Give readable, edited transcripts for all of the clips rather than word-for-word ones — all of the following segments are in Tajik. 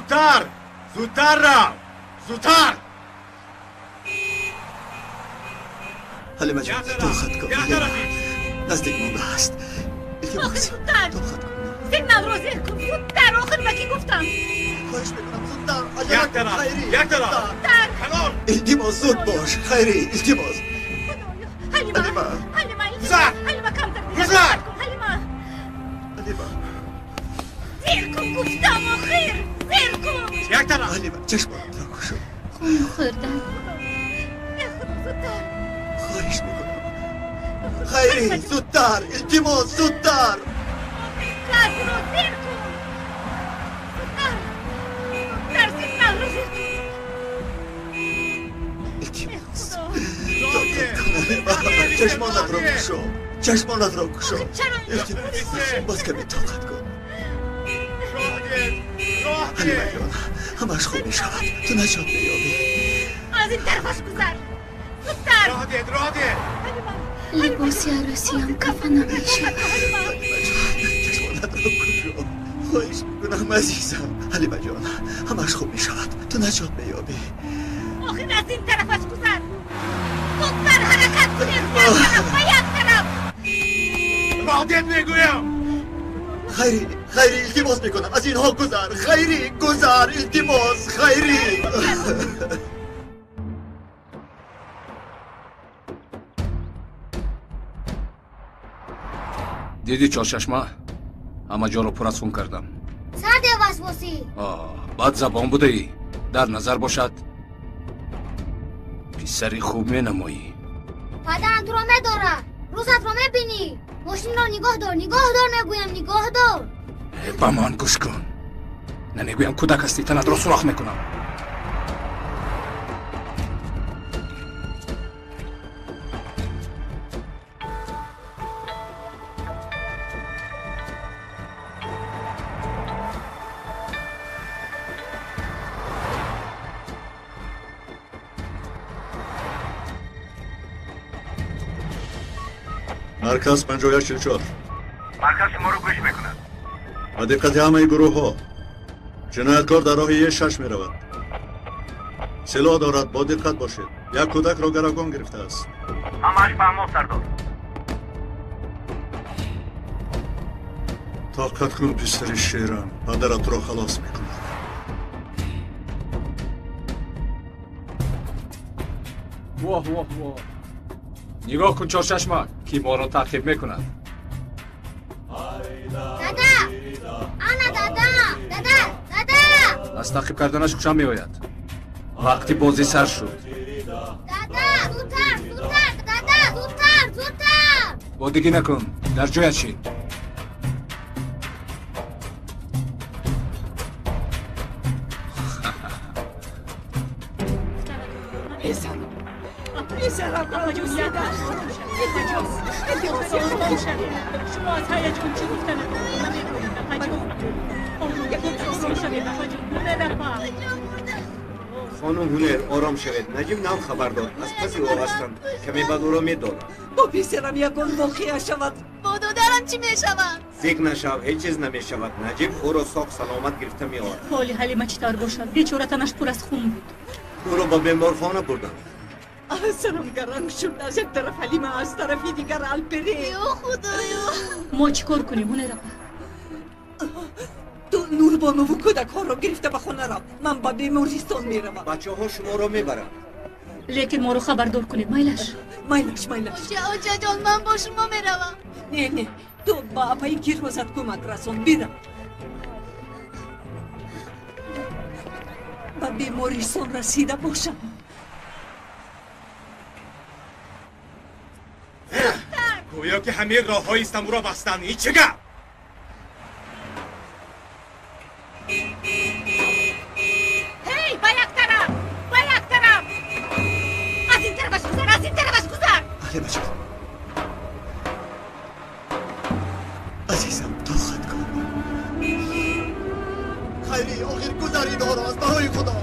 Зудтар! Зудтар рав! Зудтар! Ҳалима ҷон, тоқат кун. Наздик мондааст. Охир зудтар! Сигналро зер кун, зудтар! Охир ба кӣ гуфтам? Хоҳиш мекунам, зудтар! Як тараф! Як тараф! Зудтар! Канор! Илтимос, зуд бош! Хайри, илтимос! Худоё! Ҳалима! Ҳалима! Гузар! Ҳалима, камтар! Гузар! Ҳалима! Ҳалима! Зер кун гуфтам, охир! Зер кун! Як тараф! Ҳалима, чашмонатро кушо. Хун хӯрдам. Э, Худо, зудтар! Хоҳиш мекунам. Хайри, зудтар! Илтимос, зудтар! Газро зер кун! Зудтар! Зудтар, сигналро зер кун! Илтимос. Тоқат кун, Ҳалима. Чашмонатро кушо. Чашмонатро кушо. Илтимос, боз каме тоқат кун. Ҳалима ҷон, ҳамааш хуб мешавад. Ту наҷот меёбӣ. Аз ин тарафаш гузар! Зудтар! Роҳ диҳед, роҳ диҳед! Либоси арӯсиям кафана мешавад. Ҳалима ҷон, чашмонатро кушо. Хоҳиш мекунам, азизам. Ҳалима ҷон, ҳамааш хуб мешавад. Ту наҷот меёбӣ. Охир аз ин тарафаш гузар! Зудтар ҳаракат кунед! Як тараф ба як тараф! Роҳ диҳед мегӯям! Хайри, Хайри, илтимос мекунам, аз инҳо гузар. Хайри, гузар, илтимос, Хайри. Дидӣ, Чорчашма, ҳама ҷоро пур аз хун кардам. Сарде васвосӣ. Бад забон будаӣ. Дар назар бошад, писари хуб менамоӣ. Падарам туро медорад. Рӯзатро мебинӣ. Мошинро нигоҳ дор, нигоҳ дор мегӯям, нигоҳ дор. Ба ман гӯш кун. Намегӯям, кӯдак ҳастӣ, танатро сурох мекунам. Марказ 5144. Марказ шуморо гӯш мекунад. Ба диққати ҳамаи гурӯҳҳо. Ҷинояткор дар роҳи Е6 меравад. Силоҳ дорад, бо диққат бошед. Як кӯдакро гаравгон гирифтааст. Ҳамааш фаҳмо, сардор. Тоқат кун, писари шерам. Падарат туро халос мекунад. Воҳ, воҳ, воҳ. Нигоҳ кун, Чорчашма, ки моро таъқиб мекунад. Дада! Ана дада! Дада! Дада! Аз таъқиб карданаш хушам меояд. Вақти бозӣ сар шуд. Дада! Зудтар! Зудтар! Дада! Зудтар! Зудтар! Бодигӣ накун, дар ҷоят шин. Шумо аз ҳаяҷон чӣ гуфтанатон намедонед, апаҷон. Хонум Ҳунер, ором шавед. Наҷиб нав хабар дод. Аз паси ӯ ҳастанд. Каме баъд ӯро медорам. Бо писарам ягон воқеа шавад. Бо додарам чӣ мешавад? Зиқ нашав, ҳеҷ чиз намешавад. Наҷиб ӯро соғ саломат гирифта меорад. Ҳоли Ҳалима чӣ тавр бошад? Бечора танаш пур аз хун буд. Ӯро ба беморхона бурданд. Сарам гаранг шуд. Аз як тараф Ҳалима, аз тарафи дигар Алпере. Ё Худоё! Мо чӣ кор кунем, Ҳунер апа? Ту Нурбонову кӯдакҳоро гирифта ба хона рав. Ман ба бемористон меравам. Бачаҳо шуморо мебаранд. Лекин моро хабардор кунед, майлаш? Майлаш, майлаш. Оча, очаҷон, ман бо шумо меравам. Не, не, ту ба апаи Кирозат кӯмак расон. Бирав. Ба бемористон расида бошам. Гӯё ки ҳамаи роҳҳои Истанбулро бастанд. Ин чӣ гап? Ҳей, ба як тараф! Ба як тараф! Аз ин тарафаш гузар, аз ин тарафаш гузар! Ҳалима ҷон. Азизам, тоқат кун. Хайри, охир гузар инҳоро аз барои Худо.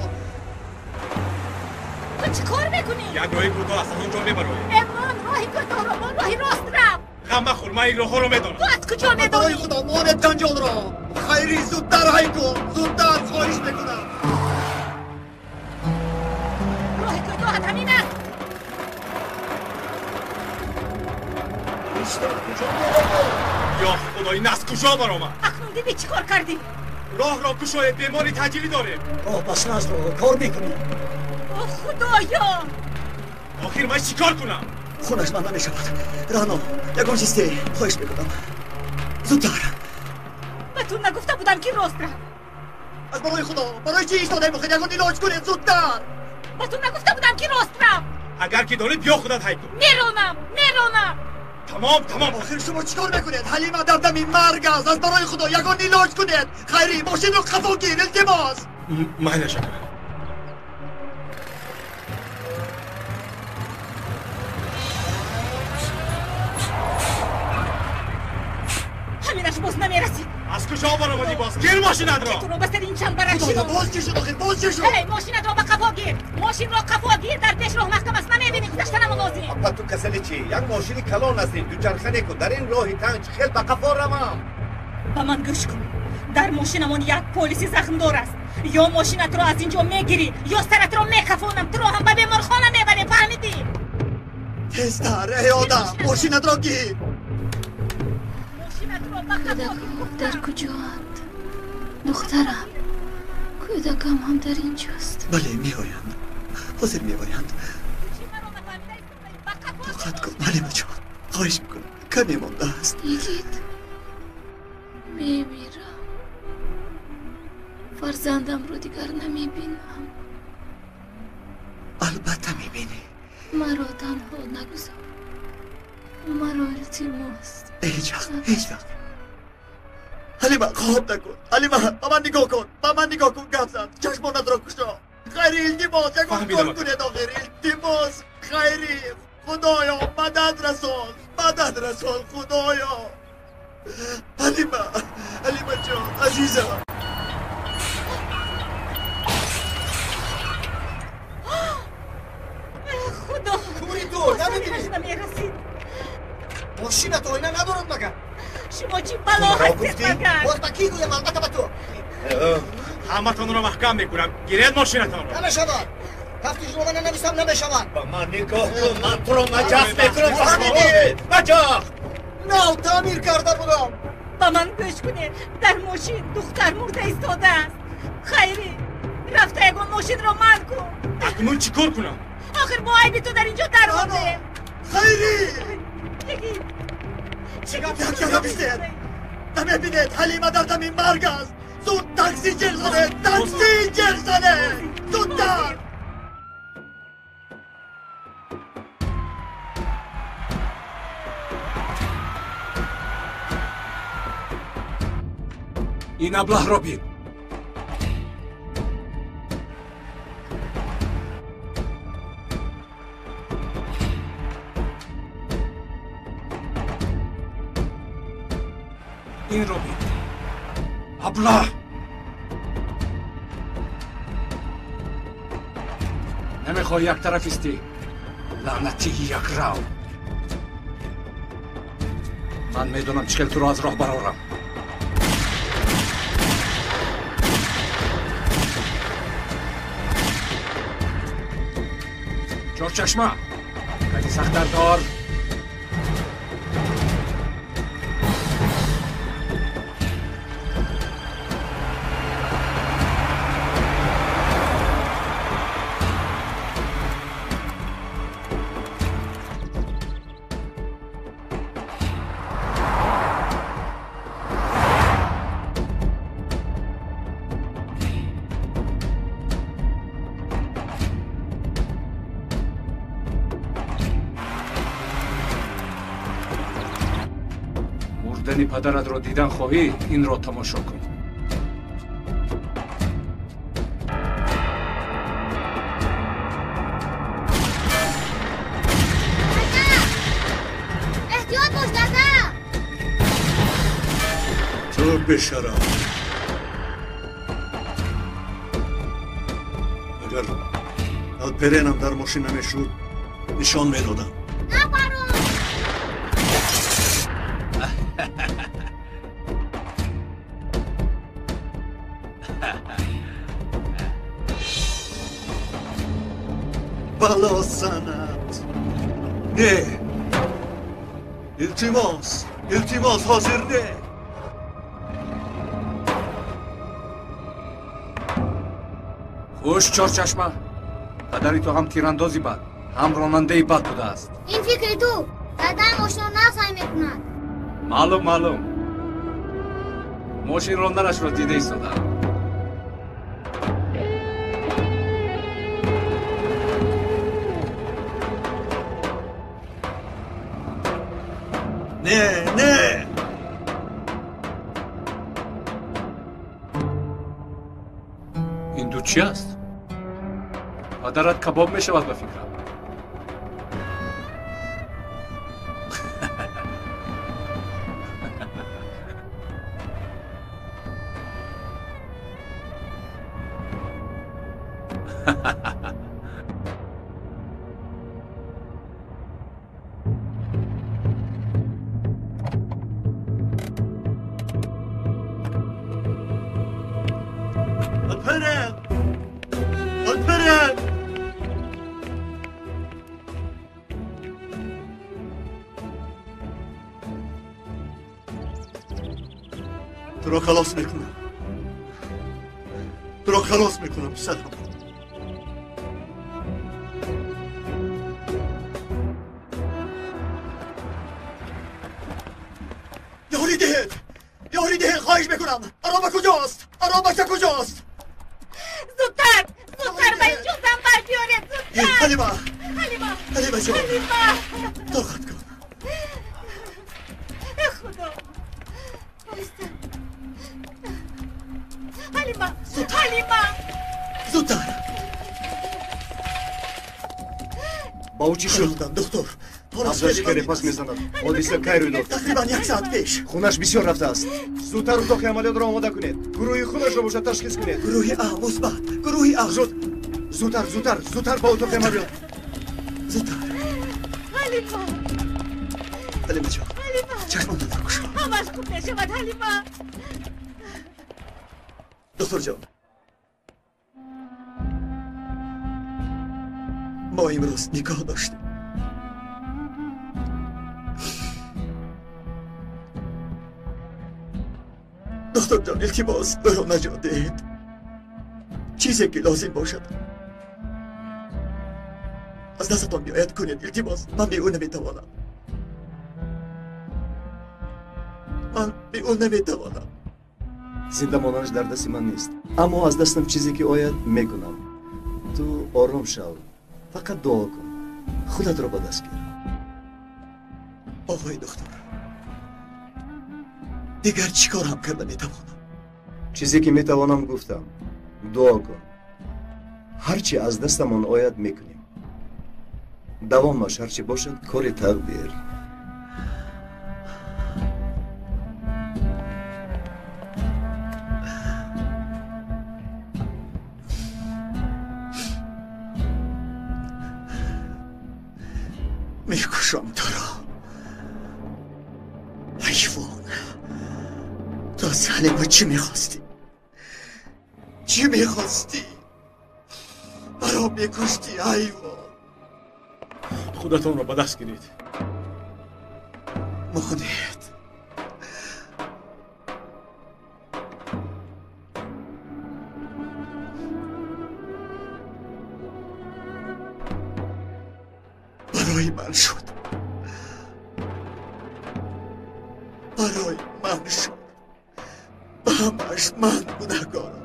Ту чӣ кор мекунӣ? Як роҳи кӯтоҳ аст, аз он ҷо мебароем. Эмон, роҳи кӯтоҳро, мон роҳи рост рав. Ғам махӯр, ман ин роҳҳоро медонам. Ту аз куҷо медонӣ? Барои Худо монед ҷанҷолро. Хайрӣ, зудтар ҳай кун, зудтар, хоҳиш мекунам. Роҳи кӯтоҳат ҳамин аст. Ё Худо, ин аз куҷо баромад? Акнун дидӣ чӣ кор кардӣ? Роҳро кушоед, бемори таъҷилӣ дорем. Роҳ баста аст, кор мекунӣ. О Худоё! Охир ман чӣ кор кунам? Хунаш ман намешавад. Рано, ягон чиз те, хоҳиш мекунам. Зудтар. Ба ту нагуфта будам ки рост рав. Аз барои Худо, барои чӣ истодаем охир? Ягон илоҷ кунед, зудтар. Ба ту нагуфта будам ки рост рав. Агар ки донӣ, биё худат ҳай кун. Меронам, меронам. Тамом, тамом. Охир шумо чӣ кор мекунед? Ҳалима дар дами марг аст. Аз барои Худо ягон илоҷ кунед. Хайрӣ, мошинро қафо гир, илтимос. Майна шакар. Ҳаминаш боз намерасид. Аз куҷо баромадӣ боз? Гир мошинатро! Ки туро ба сари ин чанбарак шинонд. Боз чӣ шуд охир? Боз чӣ шуд? Эй, мошинатро ба қафо гир! Мошинро қафо гир, дар пеш роҳ маҳкам аст, намебинӣ, гузаштанам лозим. Апа, ту касали чӣ? Як мошини калон ҳастӣ, дучарха неку. Дар ин роҳи танг чӣ хел ба қафо равам? Ба ман гӯш кун. Дар мошинамон як полиси захмдор аст. Ё мошинатро аз ин ҷо мегирӣ, ё саратро мекафонам, туро ҳам ба беморхона мебарем, фаҳмидӣ? Тезтар, эй одам, мошинатро гир! Кӯдакам дар куҷоанд? Духтарам, кӯдакам ҳам дар ин ҷост. Бале, меоянд. Ҳозир меоянд. Тоқат кун, Ҳалимаҷон. Хоҳиш мекунам, каме мондааст. Йигит, мемирам. Фарзандамро дигар намебинам. Албатта мебинӣ. Маро танҳо нагузор. Маро илтимос. Ҳеҷ вақт, ҳеҷ вақт. Ҳалима, хоб накун. Ҳалима, ба ман нигоҳ кун. Ба ман нигоҳ кун, гап зан. Чашмонатро кушо. Хайрӣ, илтимос, ягон кор кунед охир. Илтимос, Хайрӣ. Худоё, мадад расон. Мадад расон, Худоё. Ҳалима, Ҳалимаҷон, азизам. Худо! Кури ту, намебинӣ? Намерасид. Мошинат оина надорад магар? Шумо чӣ бало ҳастед магар? Боз ба кӣ гӯям? Албатта ба ту. Ҳаматонро маҳкам мекунам. Гиред мошинатонро. Намешавад. Тафтишнома нанависам намешавад. Ба ман нигоҳ кун, ман туро маҷаф мекунам. Фаҳмидӣ? Маҷаф! Нав таъмир карда будам. Ба ман гӯш кунед. Дар мошин духтар мурда истодааст. Хайрӣ, рафта ягон мошинро манъ кун. Акнун чӣ кор кунам? Охир бо айби ту дар ин ҷо дармондем. Хайрӣ! Йигит! Як бистед! Намебинед, Ҳалима дар дами марг аст. Зуд такси ҷер занед! Такси ҷер занед! Зудтар! Ин аблаҳро бин. Инро бин. Аблаҳ! Намехоҳӣ яктараф истӣ? Лаънатии якрав. Ман медонам чӣ хел туро аз роҳ барорам. Чорчашма, кати сахттар дор. Мурдани падаратро дидан хоҳӣ, инро тамошо кун. Эҳтиёт бош, дада! Ту бешараф! Агар Алперенам дар мошин намешуд, нишон медодам. Напарон! Бало санат. Не. Илтимос, илтимос, ҳозир не. Хуш, Чорчашма. Падари ту ҳам тирандози бад, ҳам ронандаи бад будааст. Ин фикри ту. Дадам мошинро нағз ҳай мекунад. Маълум, маълум. Мошин ронданашро дида истодам. Не, не. Ин ду чӣ аст? Падарат кабоб мешавад ба фикрам. Alperen! Alperen! Туро халос мекунам. Туро халос мекунам, писарам. Ёрӣ диҳед! Ёрӣ диҳед, хоҳиш мекунам! Ароба куҷост? Аробача куҷост? Зудтар! Зудтар ба инҷо занбар биёред! Зудтар! Ҳалима! Ҳалима! Ҳалима ҷон! Ҳалима! Тоқат кун. Э Худо! Оҳиста! Ҳалима! Ҳалима! Зудтар! Ба ӯ чӣ шуд? Доктор, Набзаш хеле пас мезанад. Ҳодиса кай рӯй дод? Тақрибан як соат пеш. Хунаш бисёр рафтааст. Зудтар утоқи амалиётро омода кунед. Гурӯҳи хунашро бошад ташхис кунед. Гурӯҳи А мусбат. Гурӯҳи А. Зуд! Зудтар, зудтар, зудтар ба утоқи амалиёт. Зудтар. Ҳалима! Ҳалима ҷон. Ҳалима! Чашмонатро кушо. Ҳамаш хуб мешавад, Ҳалима. Доктор ҷон. Мо имрӯз никоҳ доштем. Доктор ҷон, илтимос, ӯро наҷот диҳед. Чизе ки лозим бошад аз дастатон биояд кунед, илтимос. Ман бе ӯ наметавонам. Ман бе ӯ наметавонам. Зинда монданаш дар дасти ман нест, аммо аз дастам чизе ки ояд мекунам. Ту ором шав, фақат дуо кун, худатро ба даст гир. Оғои доктор, дигар чӣ корам карда метавонам? Чизе ки метавонам гуфтам. Дуо кун. Ҳар чи аз дастамон ояд мекунем. Давомаш ҳар чи бошад, кори тақдир. Мекушам туро. Ҳайвон. Ту аз Ҳалима чӣ мехостӣ? Чӣ мехостӣ? Маро мекуштӣ, ҳайвон. Худатонро ба даст гиред. Монед. Барои ман шуд. Барои ман шуд. Ба ҳамааш ман гунаҳкорам.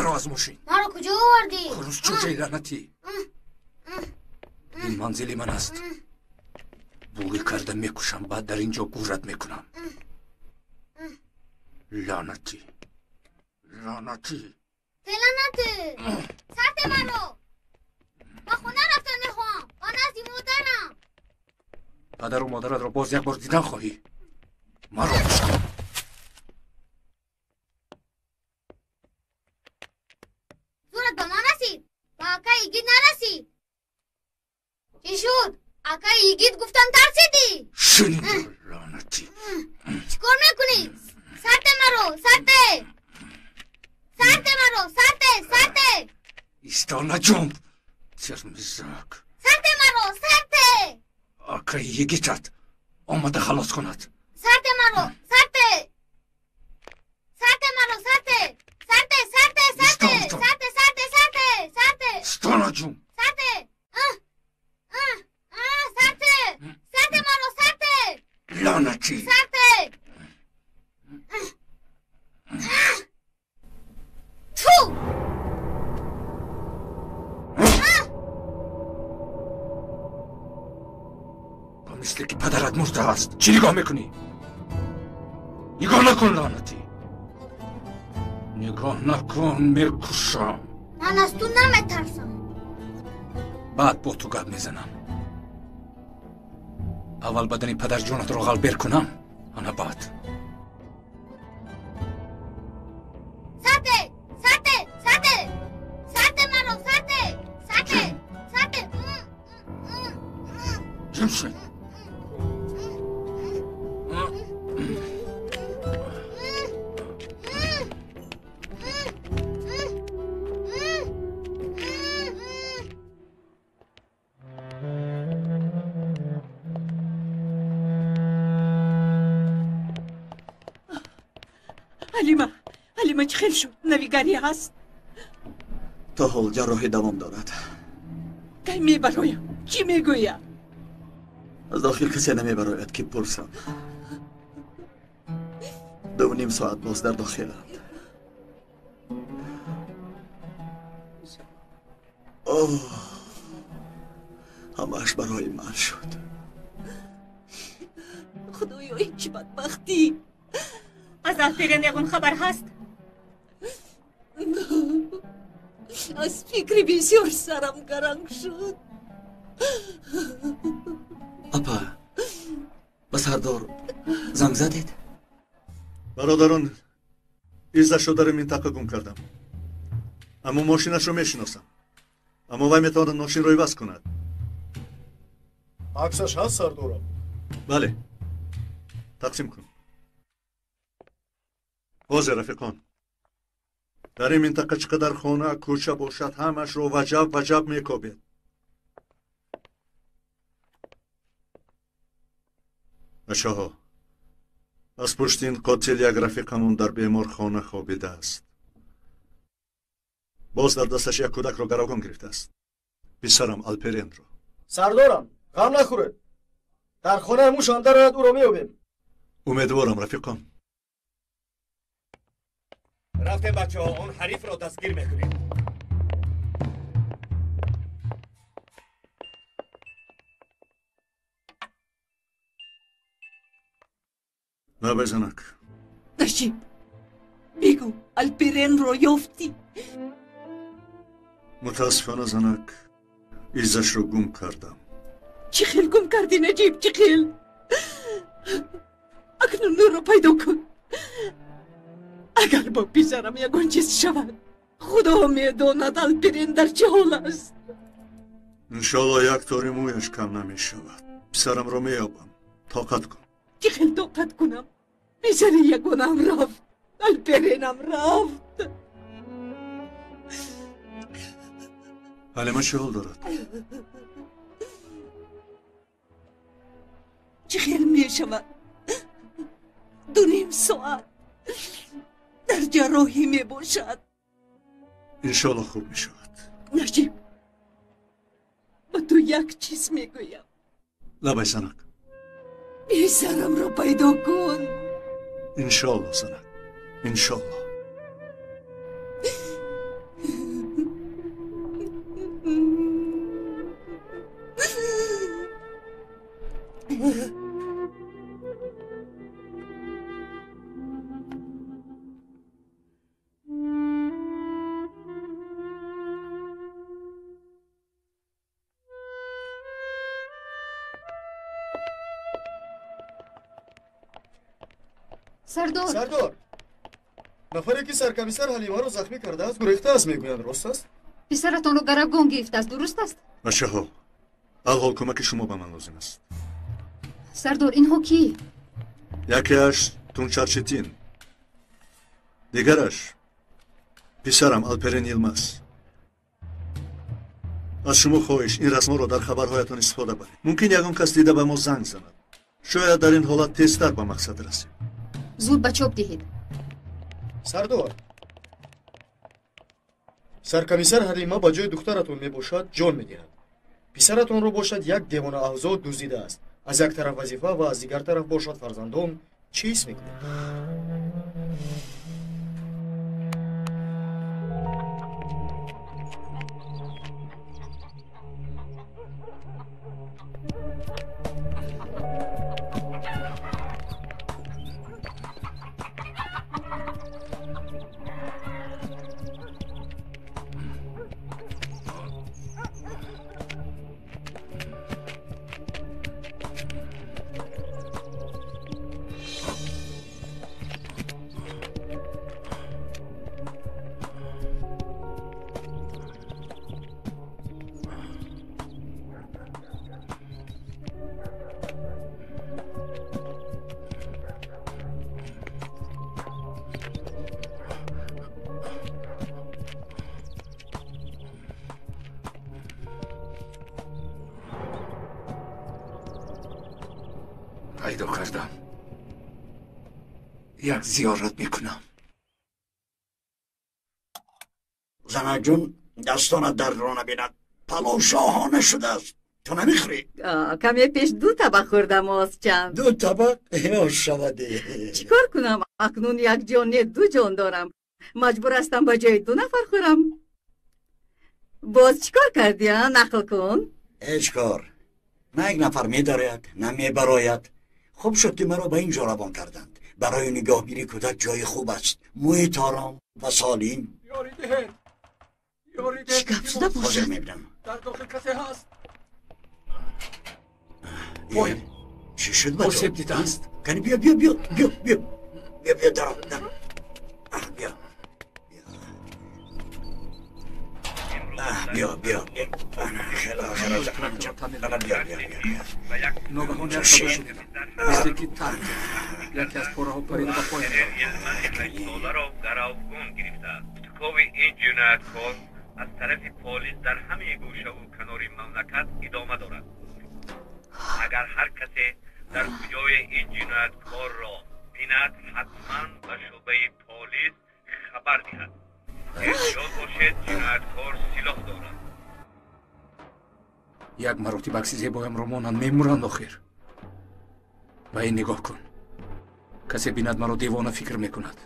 Баро аз мошин. Маро куҷо овардӣ? Хурус чӯҷаи лаънатӣ. Ин манзили ман аст. Буғӣ карда мекушам, баъд дар ин ҷо гӯрат мекунам. Лаънатӣ, лаънатӣ. Лаънатӣ. Сарте маро. Ба хона рафтан мехоҳам. Ба назди модарам. Падару модаратро боз як бор дидан хоҳӣ? Маро гӯш кун. Зурат ба ман расид, ба акаи Йигит нарасид. Чӣ шуд? Акаи Йигит гуфтан тарсидӣ? Шин лаънатӣ. Чӣ кор мекунӣ? Сарте маро, сарте. Сарте маро, сарте, сарте. Исто наҷунб, термизак. Сарте маро, сарте. Акаи Йигитат омада халос кунад. Сарте маро, сарте. Сарте маро, сарте. Сарте, сарте, сарте. Сарте, сарте, сарте, сарте. Исто наҷунб. Сарте. Сарте. Сарте маро, сарте. Лаънатӣ. Сарте. Ту! Ба мисле ки падарат мурда аст. Чӣ нигоҳ мекунӣ? Нигоҳ накун, лаънатӣ. Нигоҳ накун, мекушам. Ман аз ту наметарсам. Баъд бо ту гап мезанам. Аввал бадани падарҷонатро ғалбер кунам, ана баъд. Сарте! Сарте! Сарте! Сарте маро, сарте! Сарте! Сарте! Ҷимшед! Ҳалима, Ҳалима чӣ хел шуд? Навигарӣ ҳаст? То ҳол ҷарроҳӣ давом дорад. Кай мебароям? Чӣ мегӯям? Аз дохил касе намебарояд ки пурсам. 2.5 соат боз дар дохиланд. Оҳ, ҳамааш барои ман шуд. Худоё, ин чӣ бадбахтӣ! Аз Алперен ягон хабар ҳаст? Аз фикри бисёр сарам гаранг шуд. Апа, ба сардор занг задед? Бародарон, иззашро дар ин минтақа гум кардам. Аммо мошинашро мешиносам. Аммо вай метавонад мошинро иваз кунад. Аксаш ҳаст, сардорам? Бале, тақсим кун. Ҳозир, рафиқон, дар ин минтақа чӣ қадар хона, кӯча бошад, ҳамашро ваҷаб ваҷаб мекобед. Бачаҳо, аз пушти ин қотил як рафиқамон дар беморхона хобидааст. Боз дар дасташ як кӯдакро гаравгон гирифтааст. Писарам Алперенро. Сардорам, ғам нахӯред. Дар хонаи муш андарояд, ӯро меёбем. Умедворам, рафиқон. Рафтем, бачаҳо, он ҳарифро дастгир мекунем. Лабай, занак. Наҷиб, бигӯ, Алперенро ёфтӣ? Мутаассифона, занак, иззашро гум кардам. Чӣ хел гум кардӣ, Наҷиб, чӣ хел? Акнун ӯро пайдо кун. Агар бо писарам ягон чиз шавад, худо медонад Алперен дар чӣ ҳол аст. Иншоалло як тори мӯяш кам намешавад. Писарамро меёбам. Тоқат кун. Чӣ хел тоқат кунам? Писари ягонаам рафт, Алперенам рафт. Ҳалима чӣ ҳол дорад? Чӣ хел мешавад? 2.5 соат дар ҷарроҳӣ мебошад. Иншоалло хуб мешавад. Наҷиб, ба ту як чиз мегӯям. Лабай, занак. Писарамро пайдо кун. Иншоалло, занак, иншоалло. Сардор. Сардор. Нафаре ки саркомиссар Ҳалимаро захмӣ кардааст, гурехтааст, мегӯянд, рост аст? Писаратонро гаравгон гирифтааст, дуруст аст? Бачаҳо, алҳол кӯмаки шумо ба ман лозим аст. Сардор, инҳо кӣ? Якеаш Тунчарчетин, дигараш писарам Алперен Йилмаз. Аз шумо хоҳиш, ин расмҳоро дар хабарҳоятон истифода баред. Мумкин ягон кас дида ба мо занг занад. Шояд дар ин ҳолат тезтар ба мақсад расем. Зуд ба чоп диҳед. Сардор, саркомиссар Ҳалима ба ҷои духтаратон мебошад, ҷон медиҳад. Писаратонро бошад як девонаавзо дуздидааст. Аз як тараф вазифа ва аз дигар тараф бошад фарзандон. Чӣ ҳис мекунед? Пайдо кардам. Як зиёрат мекунам. Занаҷон, дастонат дардро набинад. Палов шоҳона шудааст. Ту намехӯрӣ? Каме пеш ду табақ хӯрдам, озчанд. Ду табақ? Ё шаваде. Чӣ кор кунам? Акнун як ҷон не, ду ҷон дорам. Маҷбур ҳастам ба ҷои ду нафар хӯрам. Боз чӣ кор кардӣ, а? Нақл кун. Ҳеҷ кор. На як нафар медарояд, на мебарояд. Хуб шуд ки маро ба ин ҷо равон карданд. Барои нигоҳбинии кӯдак ҷои хуб аст. Муҳит ором ва солим. Ёрӣ диҳед. Ёрӣ диҳед. Чӣ гап шуда бошад? Ҳозир мебинам. Дар дохил касе ҳаст? Поем. Чӣ шуд бачо? Осеб дидааст. Кани биё, биё, биё, биё, биё. Биё, биё, даро, даро. Биё. Биё, биё. Биё, биё, биё. Ногаҳон як садо шунидам, мисле ки тарк. Яке аз пораҳо парида ба поям рафт. Соларо гаравгон гирифтааст. Куткови ин ҷинояткор аз тарафи полис дар ҳамаи гӯшаву канори мамлакат идома дорад. Агар ҳар касе дар куҷои ин ҷинояткорро бинад, ҳатман ба шӯъбаи полис хабар диҳад. Эҳтиёт бошед, ҷинояткор силоҳ дорад. Як маротиба акси зебоямро монанд, мемуранд охир. Ба ин нигоҳ кун. Касе бинад маро девона фикр мекунад.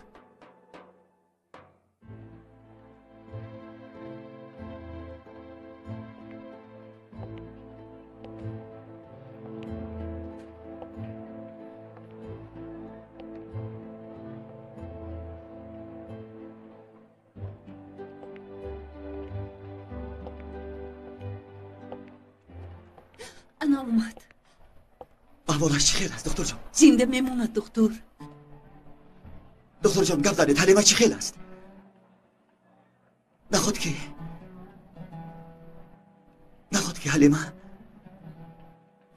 Ана омад. Аҳволаш чӣ хел аст, духтурҷон? Зинда мемонад, духтур. Духтурҷон, гап занед, Ҳалима чӣ хел аст? Наход ки Ҳалима?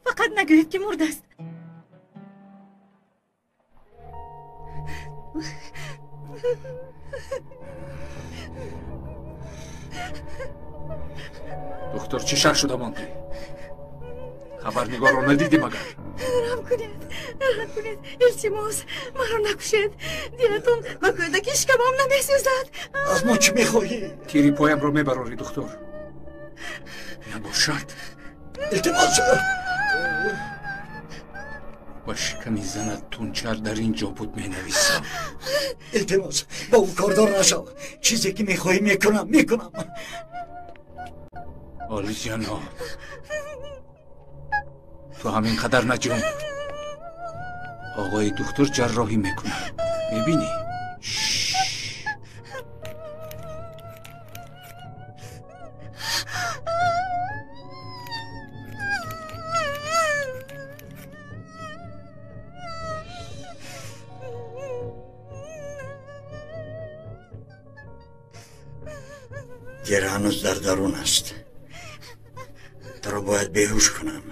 Фақат нагӯед ки мурдааст. Духтур, чӣ шак шуда мондӣ? Хабарнигорро надидӣ магар? Раҳм кунед, раҳм кунед, илтимос, маро накушед. Дилатон ба кӯдаки шикамам намесӯзад. Аз мо чӣ мехоҳӣ? Тири поямро мебарорӣ, духтур. Набошад. Илтимос. Ба шиками занат Тунчар дар ин ҷо буд менависам. Илтимос, ба ӯ кордор нашав. Чизе ки мехоҳӣ мекунам, мекунам. Олиҷаноб, ту ҳамин қадар наҷунб. Оғои духтур ҷарроҳӣ мекунад. Мебинӣ? Тир ҳанӯз дар дарун аст. Туро бояд беҳуш кунам.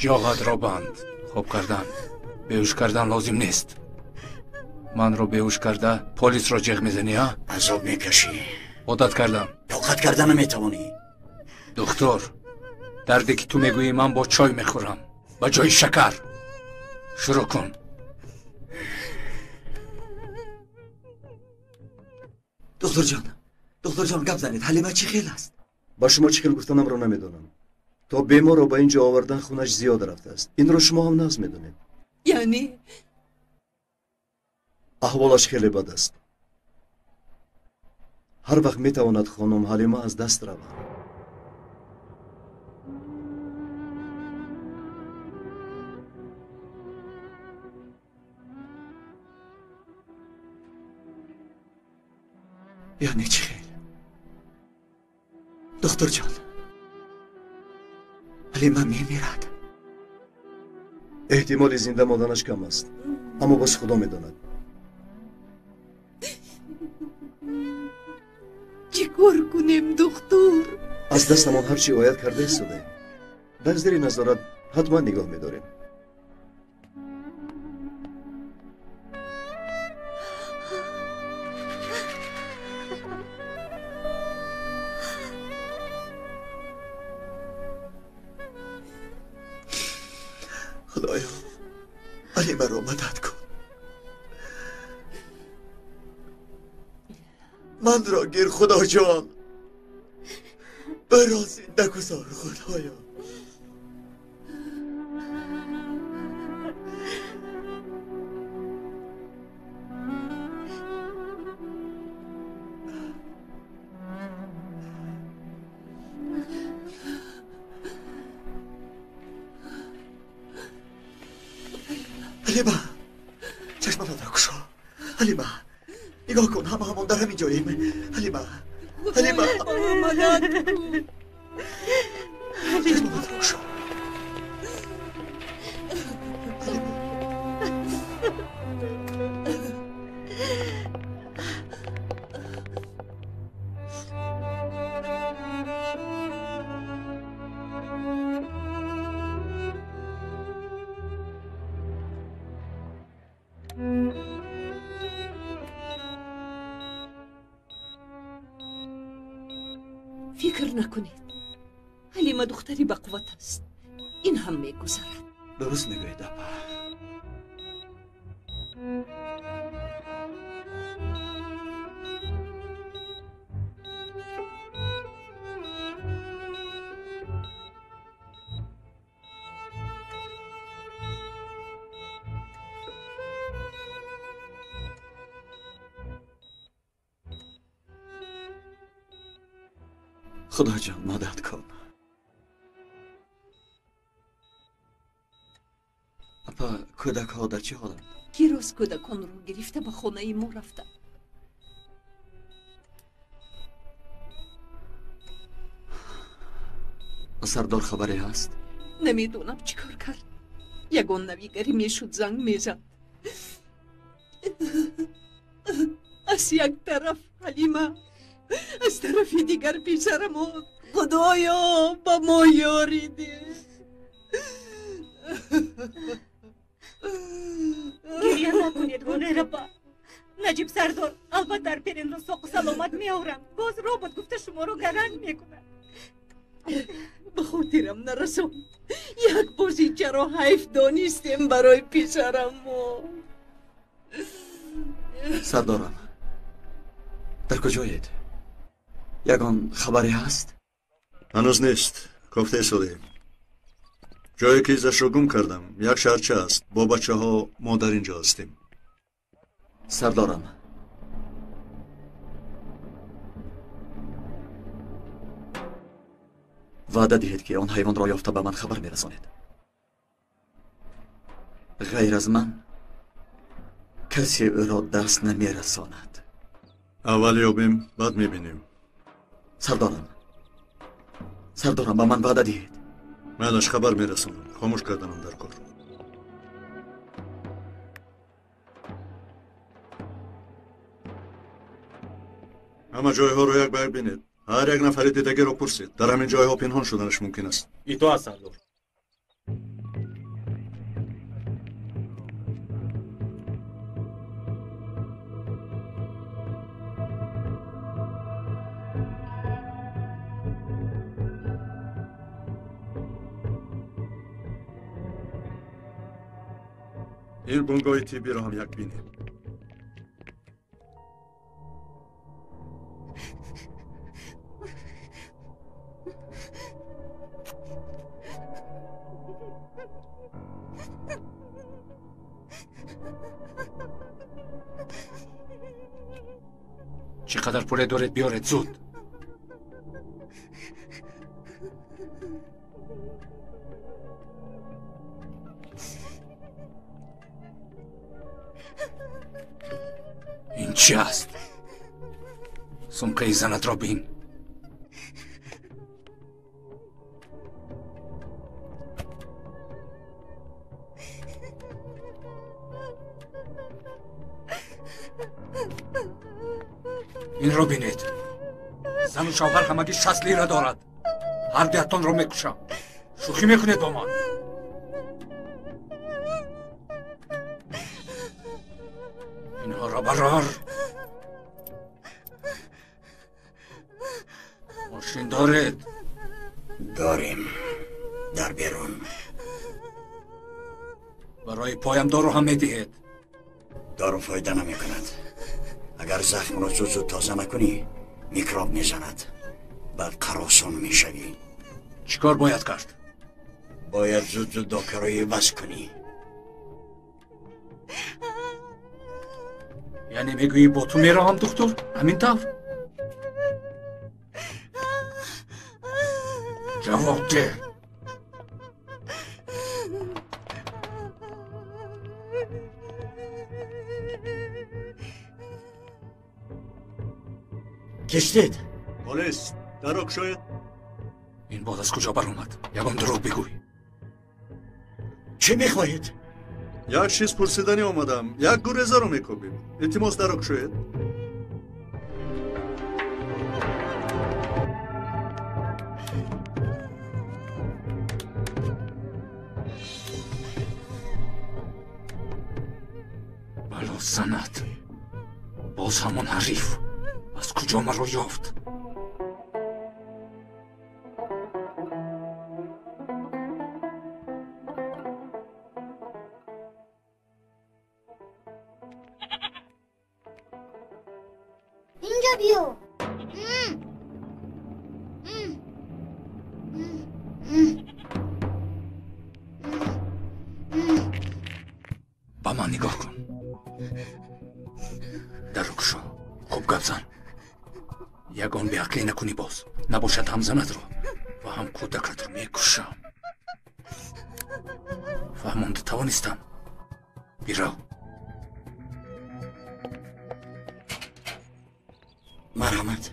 Ҷоғатро банд. Хоб кардан, беҳуш кардан лозим нест. Манро беҳуш карда полисро ҷеғ мезанӣ, ҳа? Азоб мекашӣ. Одат кардам. Тоқат карда наметавонӣ. Духтур, дарде ки ту мегӯӣ ман бо чой мехӯрам ба ҷои шакар. Шурӯъ кун. Духтурҷон, духтурҷон, гап занед. Ҳалима чӣ хел аст? Ба шумо чӣ хел гуфтанамро намедонам. То беморро ба ин ҷо овардан хунаш зиёд рафтааст. Инро шумо ҳам нағз медонед. Яъне? Аҳволаш хеле бад аст. Ҳар вақт метавонад хонум Ҳалима аз даст равад. Яъне чӣ хел? Духтурҷон, Ҳалима мемирад. Эҳтимоли зинда монданаш кам аст, аммо боз Худо медонад. Чӣ кор кунем, духтур? Аз дастамон ҳар чӣ ояд карда истодаем. Дар зери назорат ҳатман нигоҳ медорем. Худоё, Ҳалимаро мадад кун. Манро гир, Худоҷон. Маро зинда гузор, Худоё. Ҳалима, чашматро кушо. Ҳалима, нигоҳ кун, ҳама ҳамон дар ҳамин ҷоем. Ҳалима, Ҳалима, мадад кун. Чашматро кушо. Фикр накунед, Ҳалима духтари бақувват аст. Ин ҳам мегузарад. Дуруст мегӯед, апа. Худоҷон, мадад кун. Апа, кӯдакҳо дар чӣ ҳоланд? Дирӯз кӯдаконро гирифта ба хонаи мо рафтам. Сардор хабаре ҳаст? Намедонам чӣ кор кард. Ягон навигарӣ мешуд, занг мезад. Аз як тараф Ҳалима, аз тарафи дигар писарамон. Худоё, ба мо ёрӣ деҳ. Гиря накунед, Ҳунайрапа. Наҷиб сардор албатта Арперинро соқу саломат меорам. Боз робот гуфта шуморо гаранг мекунад. Ба хотирам нарасон. Як бозичаро ҳайф донистем барои писарамон. Сардорам, дар куҷоед? Ягон хабаре ҳаст? Ҳанӯз нест. Кофта истодаем. Ҷое ки изашро гум кардам, як шаҳрча аст. Бо бачаҳо мо дар ин ҷо ҳастем. Сардорам, ваъда диҳед, ки он ҳайвонро ёфта ба ман хабар мерасонед. Ғайр аз ман касе ӯро даст намерасонад. Аввал ёбем, баъд мебинем. Сардорам, сардорам, ба ман ваъда диҳед. Майлаш, хабар мерасонам. Хомӯш карданам дар кор. Ҳама ҷойҳоро як ба як бинед. Ҳар як нафари дидагиро пурсед. Дар ҳамин ҷойҳо пинҳон шуданаш мумкин аст. Итоат, сардор. Ин бунгоҳи тиббиро ҳам як бинем. Чӣ қадар пуле доред, биёред зуд. Ин чӣ аст? Сумкаи занатро бин. Инро бинед. Зану шавҳар ҳамагӣ 60 лира дорад. Ҳар дуятонро мекушам. Шӯхӣ мекунед бо ман? Инҳоро барор. Мошин доред? Дорем. Дар берун. Барои поям дору ҳам медиҳед? Дору фоида намекунад. Агар захмро зуд зуд тоза накунӣ, микроб мезанад. Баъд қаросон мешавӣ. Чӣ кор бояд кард? Бояд зуд зуд докаро иваз кунӣ. Яъне мегӯӣ бо ту меравам, духтур? Ҳамин тавр? Ҷавоб деҳ. Киштед? Полис, дарро кушоед. Ин боз аз куҷо баромад? Ягон дурӯғ бигӯй. Чӣ мехоҳед? Як чиз пурсиданӣ омадам. Як гурезаро мекобем. Илтимос, дарро кушоед. Бало занад. Боз ҳамон ҳариф. Аз куҷо маро ёфт? Инҷо биё. Ба ман нигоҳ кун. Дарро кушо. Хуб гап зан. Ягон беақлӣ накунӣ боз. Набошад ҳам занатро ва ҳам кӯдакатро мекушам. Фаҳмонда тавонистам. Бирав. Марҳамат.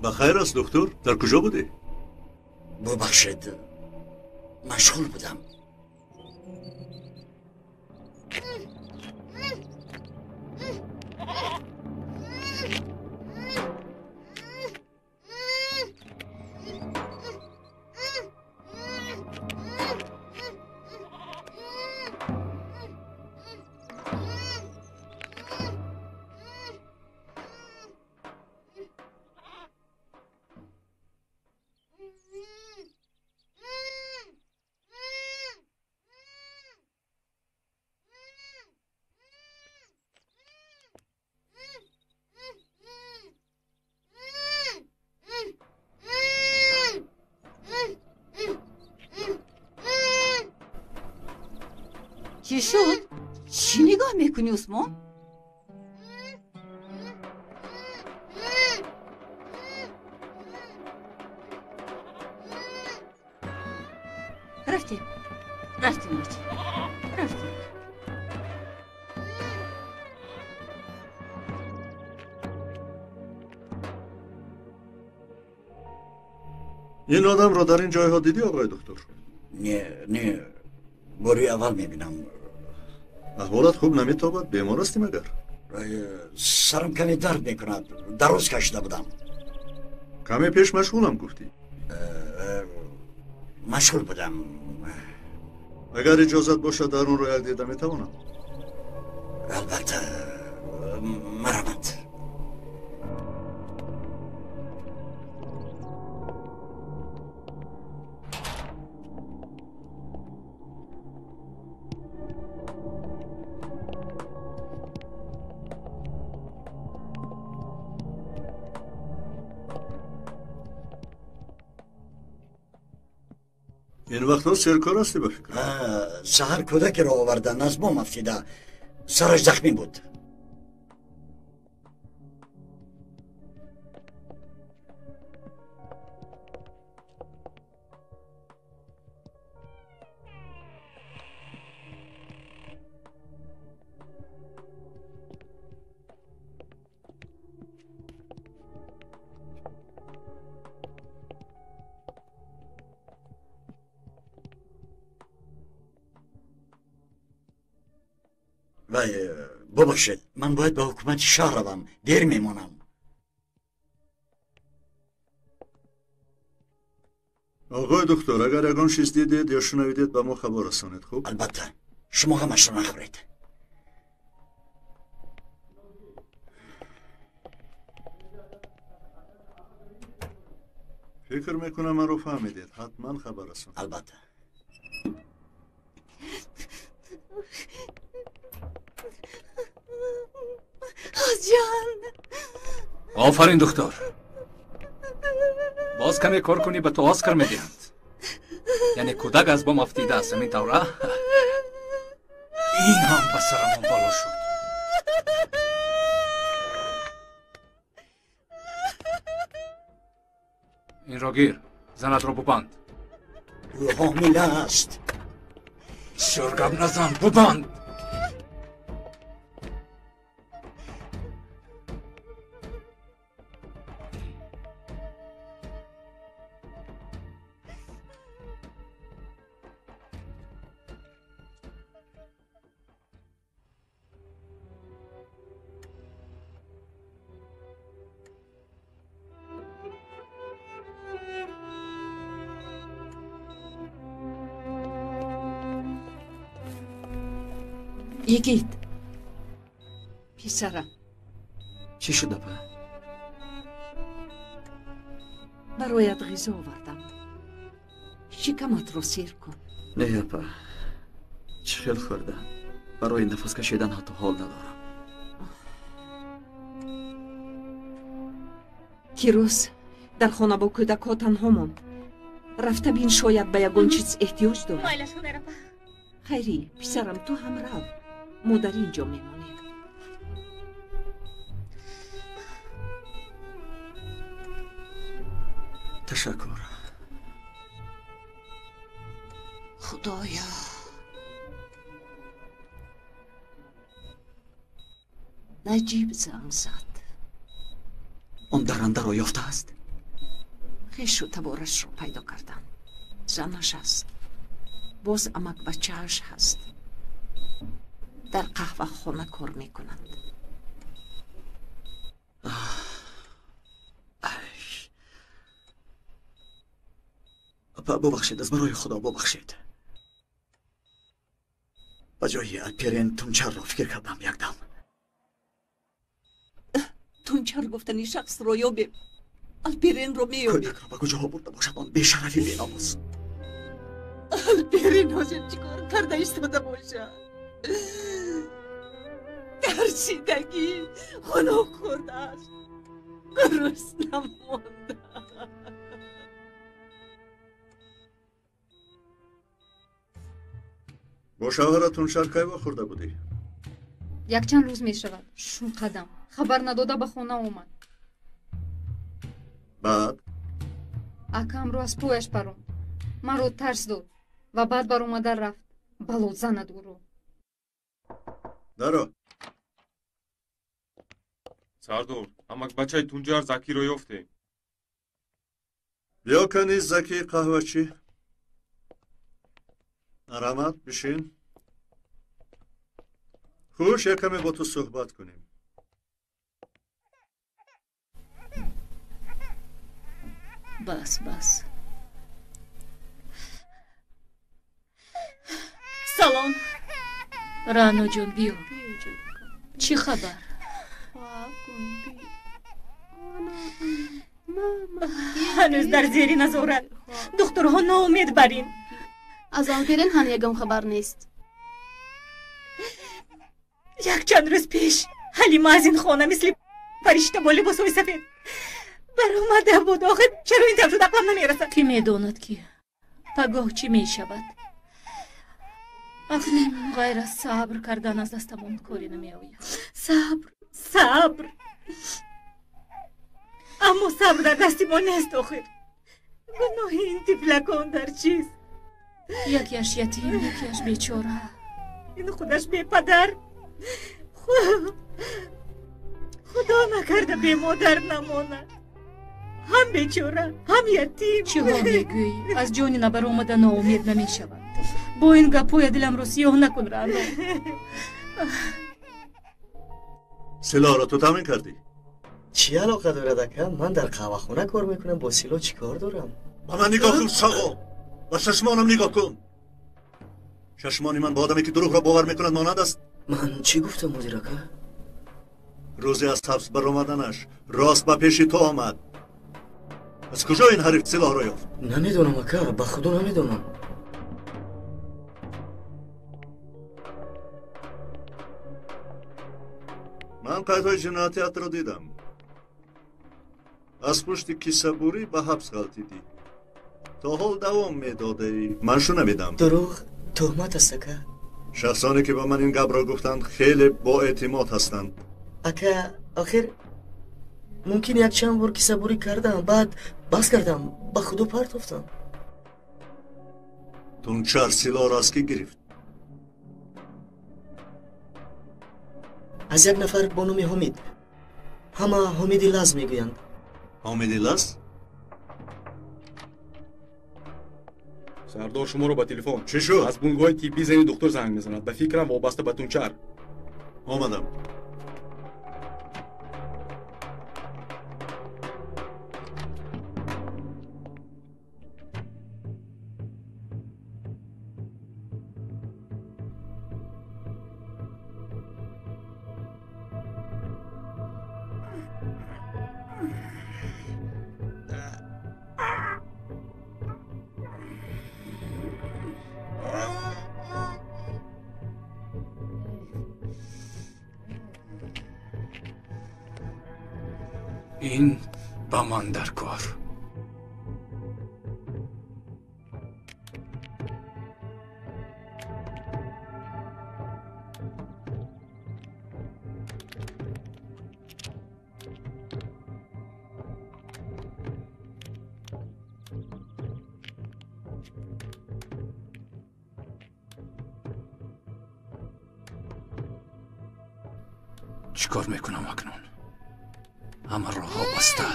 Ба хайр аст, духтур? Дар куҷо будӣ? Бубахшед, машғул будам. Чӣ шуд? Чӣ нигоҳ мекунӣ, Усмон? Рафтем, рафтем, бача, рафтем. Ин одамро дар ин ҷойҳо дидӣ, оғои духтур? Не, не, бори аввал мебинам. Аҳволат хуб наметобад, бемор ҳастӣ магар? Сарам каме дард мекунад, дароз кашида будам. Каме пеш машғулам гуфтӣ. Машғул будам. Агар иҷозат бошад, дар онро як дида метавонам? Албатта, марҳамат. Ин вақтҳо серкор ҳастӣ ба фикр? Саҳар кӯдакеро овардан, аз бом афтида, сараш захмӣ буд. Вай, бубахшед, ман бояд ба ҳукумати шаҳр равам, дер мемонам. Оғои доктор, агар ягон чиз дидед ё шунавидед, ба мо хабар расонед, хуб? Албатта, шумо ғамашро нахӯред. Фикр мекунам маро фаҳмидед, ҳатман хабар расонед. Албатта. Ҷон. Офарин духтар. Боз каме кор кунӣ, ба ту Оскар медиҳанд. Яъне кӯдак аз бом афтидааст, ҳамин тавра? Ин ҳам ба сарамон бало шуд. Инро гир, занатро бубанд. Ӯ ҳомила аст. Бисёр гап назан, бубанд. Йигит, писарам. Чӣ шуд, апа? Бароят ғизо овардам. Шикаматро сер кун. Не, апа, чӣ хел хӯрдам. Барои нафас кашидан ҳатто ҳол надорам. Кирӯз дар хона бо кӯдакҳо танҳо монд. Рафта бин, шояд ба ягон чиз эҳтиёҷ дорад. Майлаш, худайр апа. Хайрӣ, писарам, ту ҳам рав. Мо дар ин ҷо мемонем. Ташаккур. Худоё, Наҷиб занг зад. Он дарандаро ёфтааст? Хешу таборашро пайдо кардам. Занаш аст, боз амакбачааш ҳаст. Дар қаҳвахона кор мекунанд. Апа, бубахшед, аз барои Худо бубахшед. Ба ҷои Алперен Тунчарро фикр кардам якдам. Тунчар гуфтани шахсро ёбем, Алперенро меёбем. Кӯдакро ба куҷоҳо бурда бошад он бешарафи беномус? Алперен ҳозир чӣ кор карда истода бошад? Тарсидагӣ хунук хӯрдааст, гурусна монда. Бо шавҳарат Тунчар кай вохӯрда будӣ? Якчанд рӯз мешавад. Шунқадам хабар надода ба хона омад. Баъд? Акамро аз пояш паронд, маро тарс дод ва баъд баромада рафт. Бало занад ӯро. Даро. Сардор, амакбачаи Тунҷар Закиро ёфтем. Биё кани, Заки қаҳвачӣ. Марҳамат, бишин. Хуш, якаме бо ту суҳбат кунем. Бас, бас. Салом. Раъно ҷон, биё. Чӣ хабар? Ҳанӯз дар зери назорат. Духтурҳо ноумед бар ин. Аз Алперен ҳам ягон хабар нест. Якчанд рӯз пеш Ҳалима аз ин хона мисли фаришта бо либосҳои сафед баромада буд. Охир чаро ин тавр шуд, ақлам намерасад. Кӣ медонад, ки пагоҳ чӣ мешавад? Акнун ғайр аз сабр кардан аз дастамон коре намеояд. Сабр, сабр. Аммо сабр дар дасти мо нест охир. Гуноҳи ин тифлакон дар чист? Якеаш ятим, якеаш бечора. Ин худаш бепадар. Худо накарда бемодар намонад. Ҳам бечора, ҳам ятим. Чиҳо мегӯӣ? Аз ҷони набаромада ноумед намешаванд. Бо ин гапҳоя диламро сиёҳ накун, Раъно. Силоҳро ту таъмин кардӣ? Чӣ алоқа дорад, ака? Ман дар қаҳвахона кор мекунам, бо силоҳ чӣ кор дорам? Ба ман нигоҳ кун, шағол! Ба чашмонам нигоҳ кун! Чашмони ман ба одаме, ки дурӯғро бовар мекунад, монанд аст. Ман чӣ гуфтам, мудир ака? Рӯзе аз ҳабс баромаданаш рост ба пеши ту омад. Аз куҷо ин ҳариф силоҳро ёфт? Намедонам, ака, ба худо намедонам. Ман қайдҳои ҷиноятиатро дидам. Аз пушти кисабурӣ ба ҳабс ғалтидӣ. То ҳол давом медодаӣ. Ман шунавидам. Дурӯғ тӯҳмат аст, ака. Шахсоне ки ба ман ин гапро гуфтанд, хеле боэътимод ҳастанд. Ака, охир мумкин якчанд бор кисабурӣ кардам, баъд бас кардам, ба худо партофтам. Тунчар силоҳро аз кӣ гирифт? Аз як нафар бо номи Ҳомид. Ҳама Ҳомиди Лаз мегӯянд. Ҳомиди Лаз? Сардор, шуморо ба телефон. Чӣ шуд? Аз бунгоҳи тиббӣ зани духтур занг мезанад. Ба фикрам вобаста ба Тунчар. Омадам. Ин ба ман дар кор. Чӣ кор мекунам акнун? Ҳама роҳҳо баста.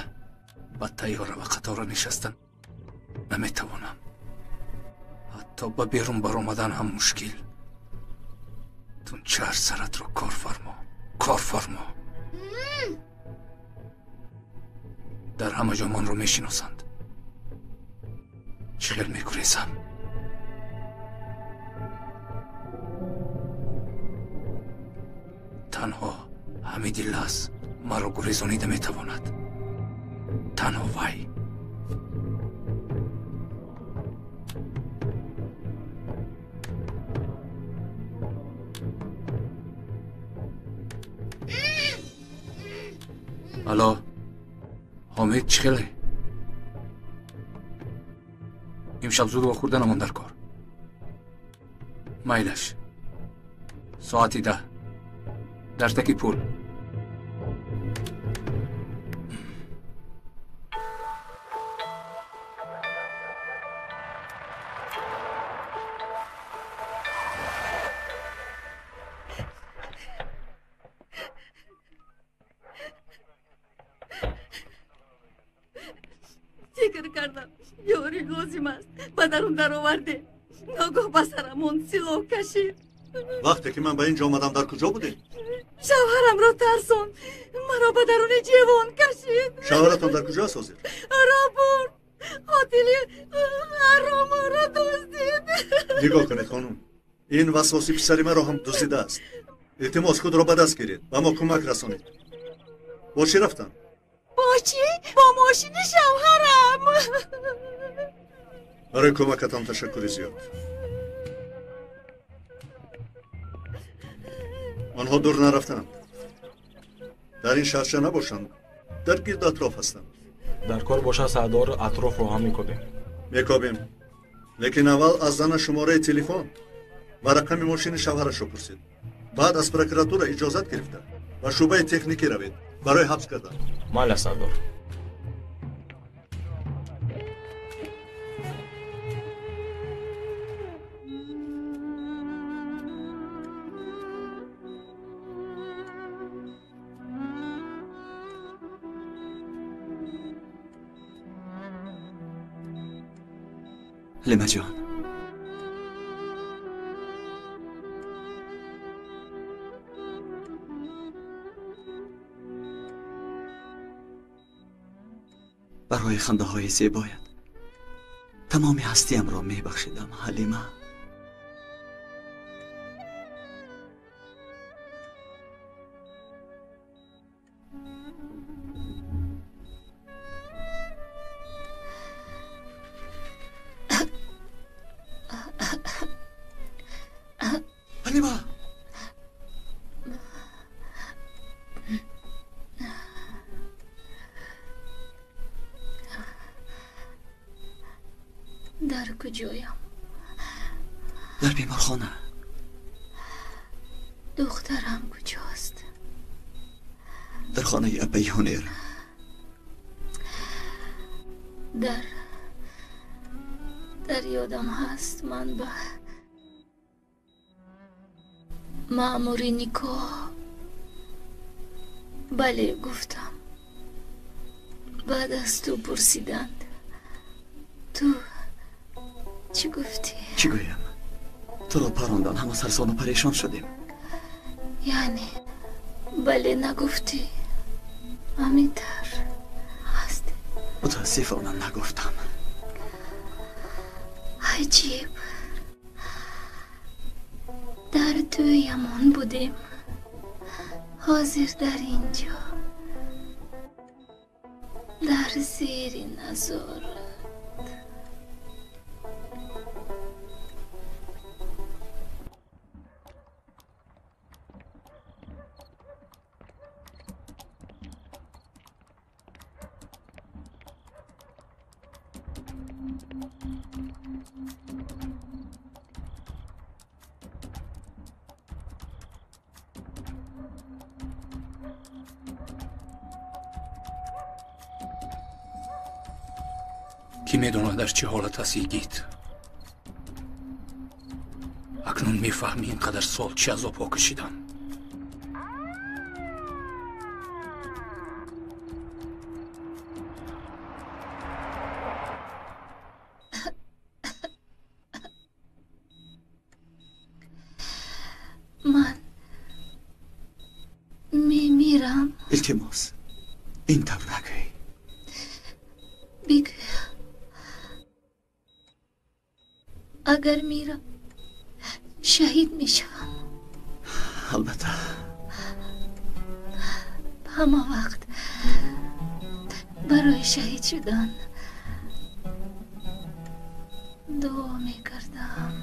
Ба тайёра ва қатора нишастан наметавонам. Ҳатто ба берун баромадан ҳам мушкил. Тунчар, саратро кор фармо, кор фармо. Дар ҳама ҷо манро мешиносанд. Чӣ хел мегурезам? Танҳо Ҳамиди Лаз маро гурезонида метавонад. Танҳо вай. Алло, Ҳомид, чӣ хеле? Имшаб зуд вохӯрданамон дар кор. Майлаш. Соати 10. Дар таки пул. Фикр кардам, ёрӣ лозим аст. Ба дарун даровардем. Ногоҳ ба сарамон силоҳ кашид. Вақте ки ман ба ин ҷо омадам, дар куҷо будед? Шавҳарамро тарсон. Маро ба даруни ҷевон кашид. Шавҳаратон дар куҷо аст ҳозир? Ро бурд. Қотили ҳаромро дуздид. Нигоҳ кунед, хонум, ин васвоси писари маро ҳам дуздидааст. Илтимос, худро ба даст гиред, ба мо кӯмак расонед. Бо чӣ рафтанд? Бо чӣ? Бо мошини шавҳарам. Барои кӯмакатон ташаккури зиёд. Онҳо дур нарафтанд. Дар ин шаҳрча набошанд, дар гирду атроф ҳастанд. Дар кор бошад, сардор, атрофро ҳам мекобем. Мекобем, лекин аввал аз зана шумораи телефон ва рақами мошини шавҳарашро пурсид. Баъд аз прокуратура иҷозат гирифта ба шӯъбаи техникӣ равед барои ҳабс кардан. Майла, сардор. Ҳалима ҷон, барои хандаҳои зебоят тамоми ҳастиямро мебахшидам. Ҳалима, ҳалима, дар куҷоям? Дар беморхона. Духтарам куҷост? Дар хонаи апаи Ҳунер. Дар ёдам ҳаст, ман ба маъмури никоҳ бале гуфтам. Баъд аз ту пурсиданд, ту чӣ гуфтӣ? Чӣ гӯям? Туро парондан, ҳама сарсону парешон шудем. Яъне бале нагуфтӣ, ҳамин тавр ҳаст. Мутаассифона, нагуфтам. Аҷиб, дар тӯямон будем, ҳозир дар ин ҷо, дар зери назорат. Кӣ медонад, дар чӣ ҳолат аст йигит? Акнун мефаҳмӣ, ин қадар сол чӣ азобҳо кашидам. Ман мемирам. Илтимос, ин тавр нагӯй. Бигӯ, агар мирам, шаҳид мешавам. Албатта. Ҳама вақт барои шаҳид шудан дуо мекардам.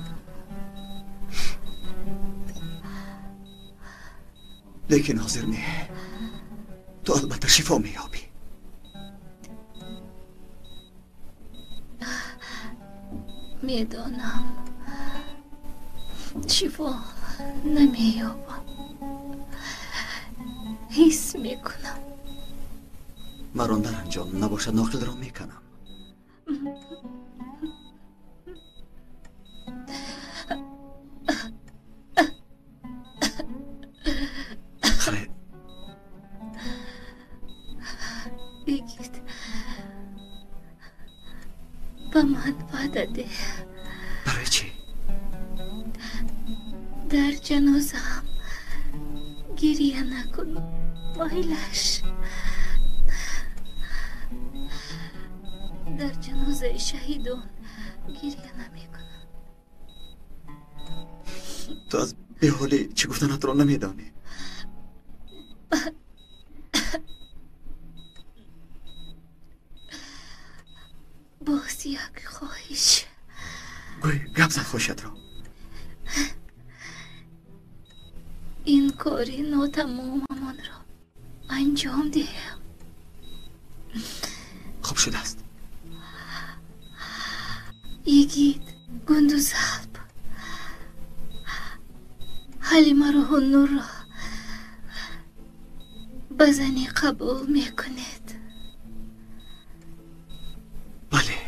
Лекин ҳозир не. Ту албатта шифо меёбӣ. Медонам, шифо намеёбам, ҳис мекунам. Маро наранҷон, набошад ноқилро меканам. Хайр. Бигид, ба ман ваъда деҳ. Барои чӣ? Дар ҷанозаам гирия накун, майлаш. Дар ҷанозаи шаҳидон гиря намекунанд. Ту аз беҳолӣ чӣ гуфтанатро намедонӣ. Боз як хоҳиш. Гӯй, гап зан хоҳишатро. Ин кори нотамомамонро анҷом диҳем. Хуб шудааст. Йигит Гундузалп Ҳалимаро Ҳуннурро ба занӣ қабул мекунед? Бале.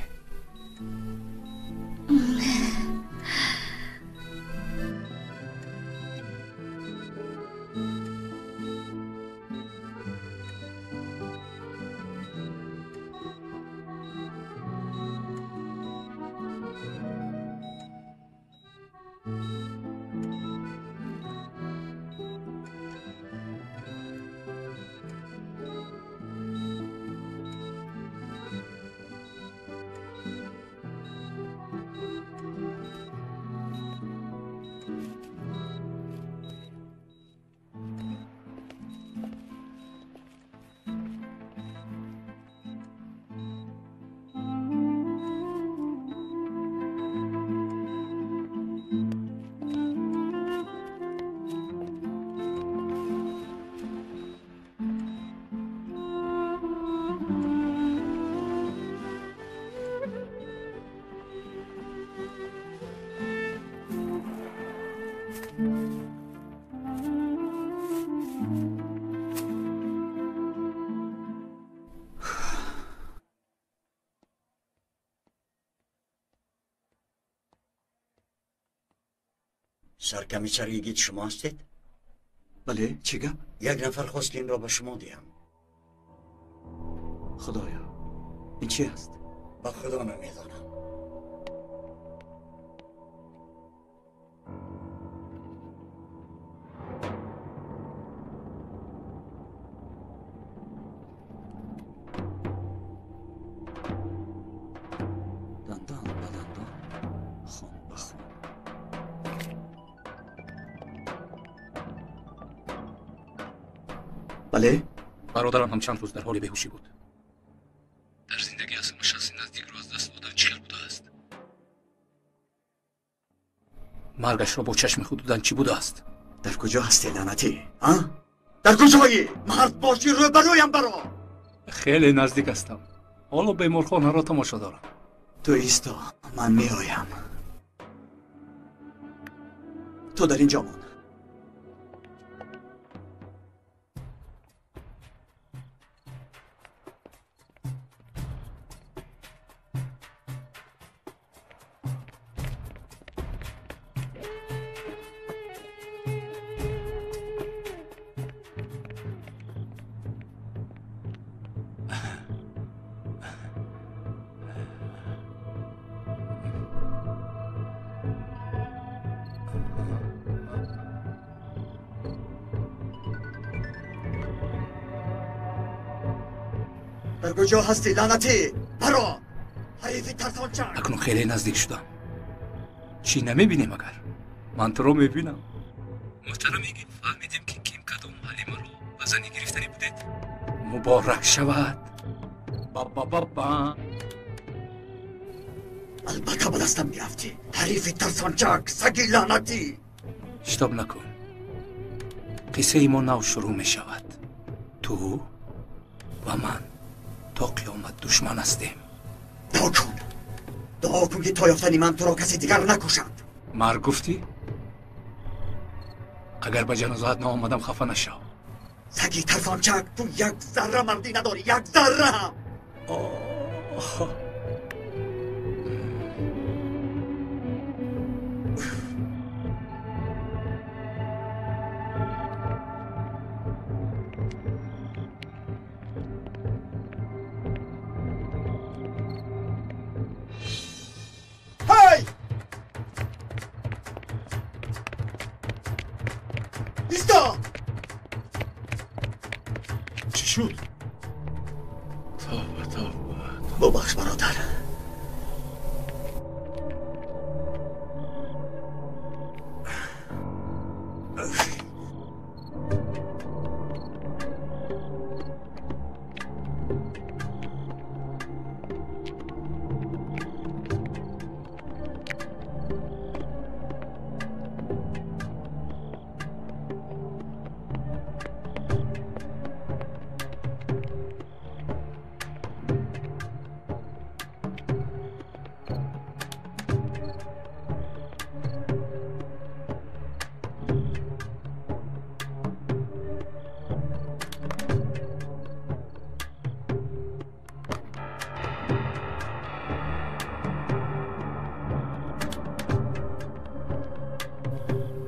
Саркомиссар Йигит шумо ҳастед? Бале, чӣ гап? Як нафар хост ки инро ба шумо диҳам. Худоё, ин чи аст? Ба худо намедонам. Дандон ба дандон, хун ба хун. Бале? Бародарам ҳам чанд рӯз дар ҳоли беҳушӣ буд. Дар зиндагӣ аз ҳама шахси наздикро аз даст додан чӣ хел будааст? Маргашро бо чашми худ дидан чӣ будааст? Дар куҷо ҳастӣ, лаънатӣ? А? Дар куҷоӣ? Мард бошӣ, рӯбарӯям баро! Хеле наздик ҳастам. Ҳоло беморхонаро тамошо дорам. Ту исто, ман меоям. Ту дар ин ҷо мон. Дар куҷо ҳастӣ, лаънатӣ? Баро! Ҳарифи тарсончак! Акнун хеле наздик шудам. Чӣ намебинем агар? Ман туро мебинам. Муҳтарам Йигит, фаҳмидем ки ким кадом Ҳалимаро ба занӣ гирифтанӣ будед. Муборак шавад. Ба-ба-ба-ба. Албатта ба дастам меафтӣ. Ҳарифи тарсончак, саги лаънатӣ! Шитоб накун. Қиссаи мо нав шурӯъ мешавад. Ту ва ман то қиёмат душман ҳастем. Дуо кун, дуо кун ки то ёфтани ман туро касе дигар накушад. Марг гуфтӣ? Агар ба ҷанозаат наомадам хафа нашав. Саги тарсончак, ту як зарра мардӣ надорӣ, як зарра ҳам. Оҳ. Исто! Чӣ шуд? Тавба, тавба, Бубахш, бародар.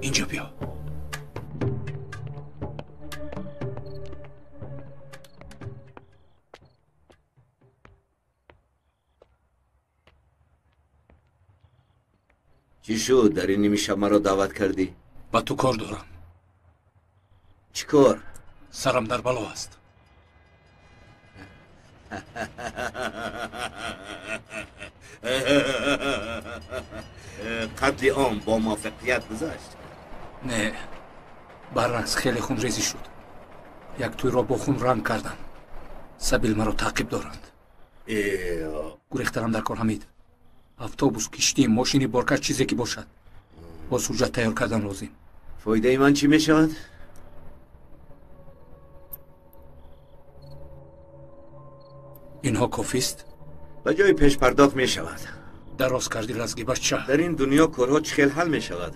اینجا بیا. چی شد؟ در این نیمه شب مرا دعوت کردی؟ با تو کار دارم. چی کار؟ سرم در بلا است. قتل عام با موفقیت گذشت؟ نه، برعکس خیلی خونریزی شد. یک توی را با خون رنگ کردم. سبیل مرا تعقیب دارند. گریختنم در کار حمید. автобус، киштӣ، мошини боркаш، чизе ки бошад. Боз ҳуҷҷат тайёр кардан лозим. Фоидаи ман чӣ мешавад? Инҳо кофист? Ба ҷои пешпардохт мешавад. Дароз кардӣ лазги бача. Дар ин дунё корҳо чӣ хел ҳал мешавад?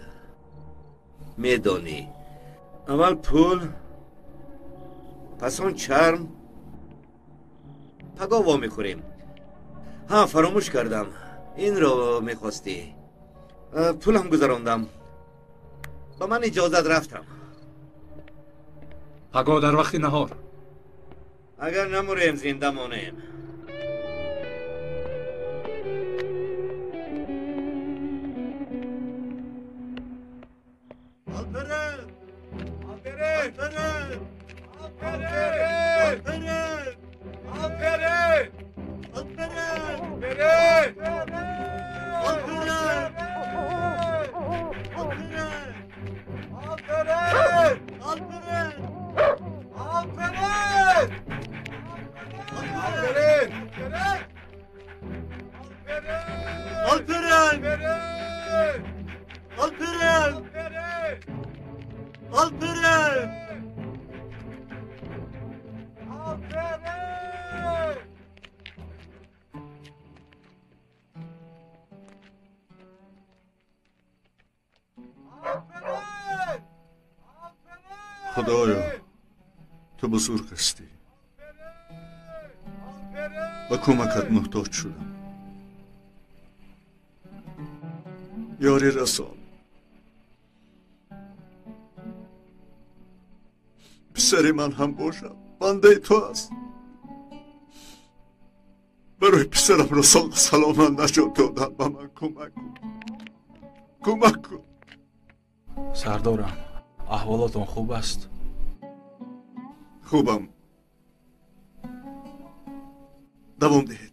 Медонӣ, аввал пул, пас он чарм, пагоҳ вомехӯрем. Ҳа, фаромӯш кардам, инро мехостӣ. Пулам гузарондам, ба ман иҷозат, рафтам. Пагоҳ дар вақти наҳор. Агар намурем, зинда монем. Худоё, ту бузург ҳастӣ. Ба кӯмакат муҳтоҷ шудам. Ёрӣ расон. Писари ман ҳам бошад, бандаи ту аст. Барои писарамро саломат наҷот додан ба ман кӯмак кун. Кӯмак кун. Сардорам, аҳволотон хуб аст? Хубам. Давом диҳед.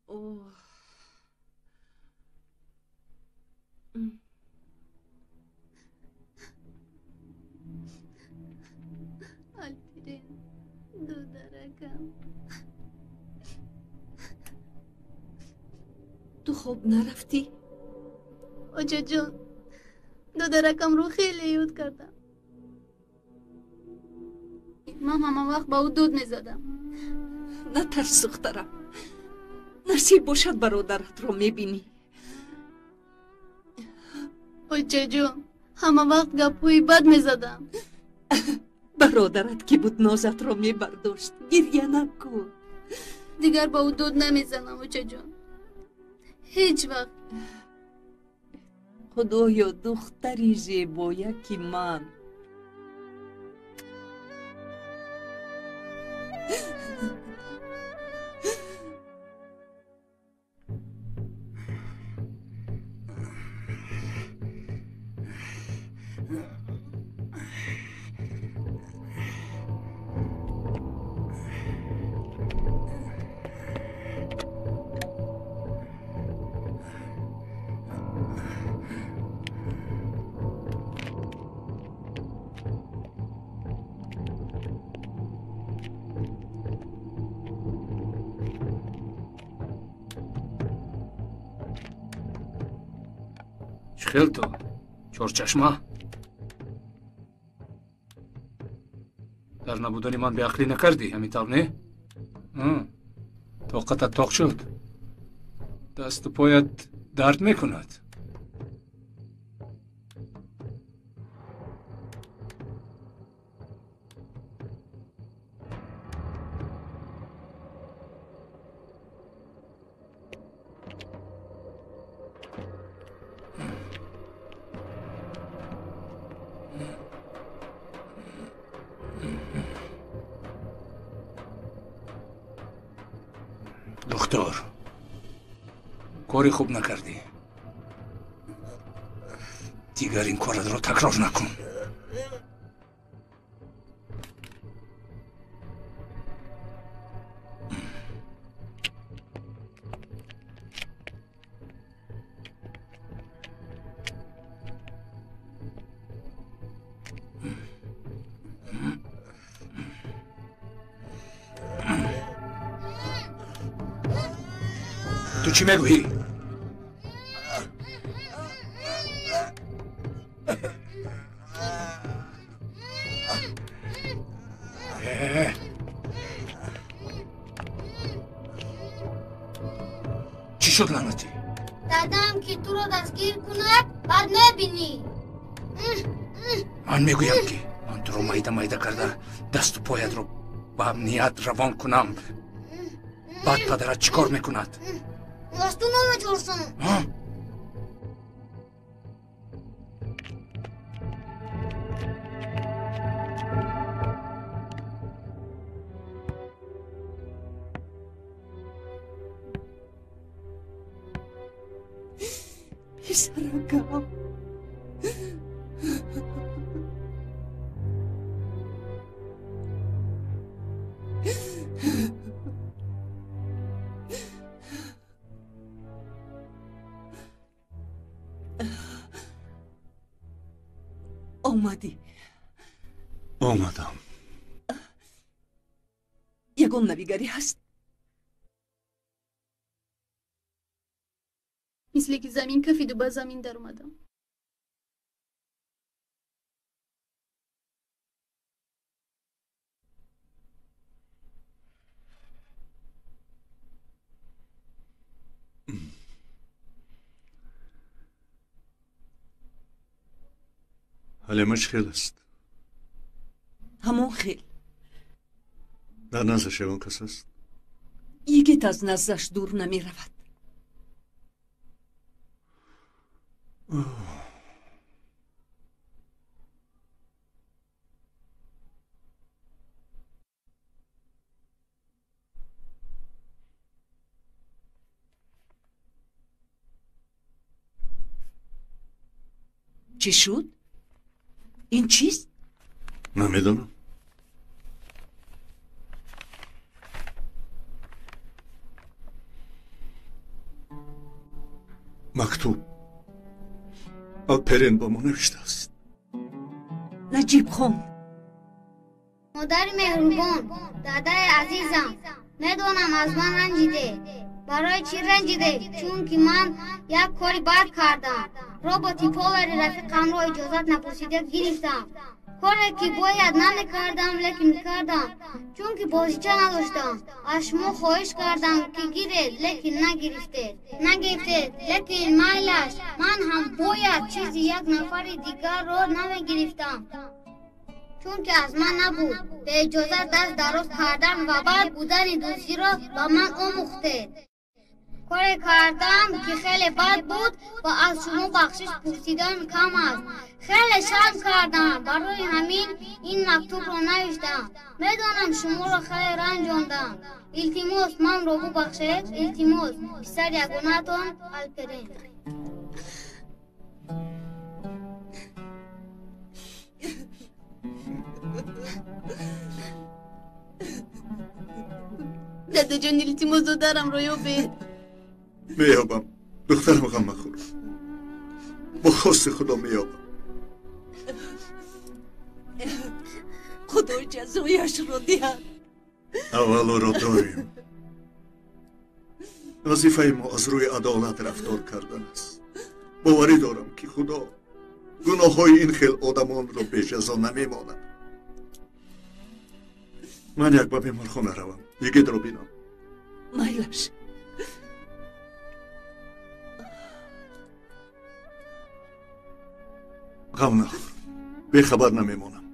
Оҳ. Алпирин, дударакам. Ту хоб нарафтӣ? Очаҷон, дударакамро хеле ёд кардам. Ман ҳама вақт ба ӯ дуд мезадам. Натарс, духтарам. Насиб бошад, бародаратро мебинӣ. Очаҷон, ҳама вақт гапҳои бад мезадам. Бародарат ки буд, нозатро мебардошт. Гирья накун. Дигар ба ӯ дуд намезанам, очаҷон. Ҳеҷ вақт. Худоё, духтари зебояки ман. Хел ту чорчашма, дар набудани ман беақлӣ накардӣ, ҳамин тавр не? Тоқатат тоқ шуд, дасту поят дард мекунад. Духтур, кори хуб накардӣ. Дигар ин коратро такрор накун. Ту чӣ мегӯӣ? Чӣ шуд, лаънатӣ? Дадам ки туро дастгир кунад, баъд мебинӣ. Ман мегӯям, ки ман туро майда майда карда, дасту поятро ба амният равон кунам, баъд падарат чӣ кор мекунад? Аз ту наметарсам. Писаракам. Омадӣ? Омадам. Ягон навигарӣ ҳаст? Мисле ки замин кафиду ба замин даромадам. Ҳалима чӣ хел аст? Ҳамон хел. Дар наздаш ягон кас аст? Йигит аз наздаш дур намеравад. Чӣ шуд? Ин чист? Намедонам. Мактуб Алперин ба мо навиштааст. Наҷибхон. Модари меҳрубон, дадаи азизам, медонам аз ман ранҷиде. Барои чӣ ранҷиде? Чунки ман як кори бад кардам. Роботи повари рафиқамро иҷозат напурсида гирифтам. Коре ки бояд намекардам, лекин кардам, чунки бозича надоштам. Аз шумо хоҳиш кардам ки гиред, лекин нагирифтед. Нагирифтед, лекин майлаш, ман ҳам бояд чизи як нафари дигарро намегирифтам, чунки аз ман набуд. Беиҷозат даст дароз кардан ва бад будани дуздиро ба ман омӯхтед. Коре кардам ки хеле бад буд ва аз шумо бахшиш пурсидан кам аст. Хеле шарм кардам, барои ҳамин ин мактубро навиштам. Медонам шуморо хеле ранҷондам. Илтимос, манро бубахшед. Илтимос, писари ягонаатон Алперен. Дадаҷон, илтимос, додарамро ёбед. Меёбам, духтарам, ғам махӯр. Бо хости Худо меёбам. Худо ҷазояшро диҳад. Аввал ӯро дорем. Вазифаи мо аз рӯи адолат рафтор кардан аст. Боварӣ дорам, ки Худо гуноҳҳои ин хел одамонро беҷазо намемонад. Ман як ба беморхона равам, йигитро бинам. Майлаш. Ғам нахӯр, бехабар намемонам.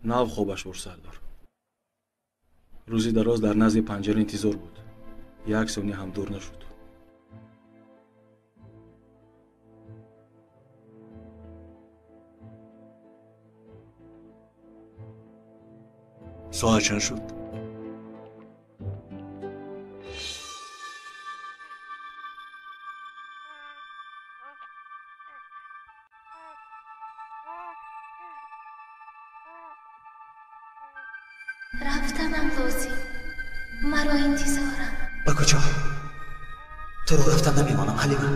Нав хобаш бур, сардор. Рӯзи дароз дар назди панҷара интизор буд. Як сония ҳам дур нашуд. Соат чанд шуд? Рафтанам лозим. Маро интизорам. Ба куҷо? Туро рафтан намемонам, Ҳалима.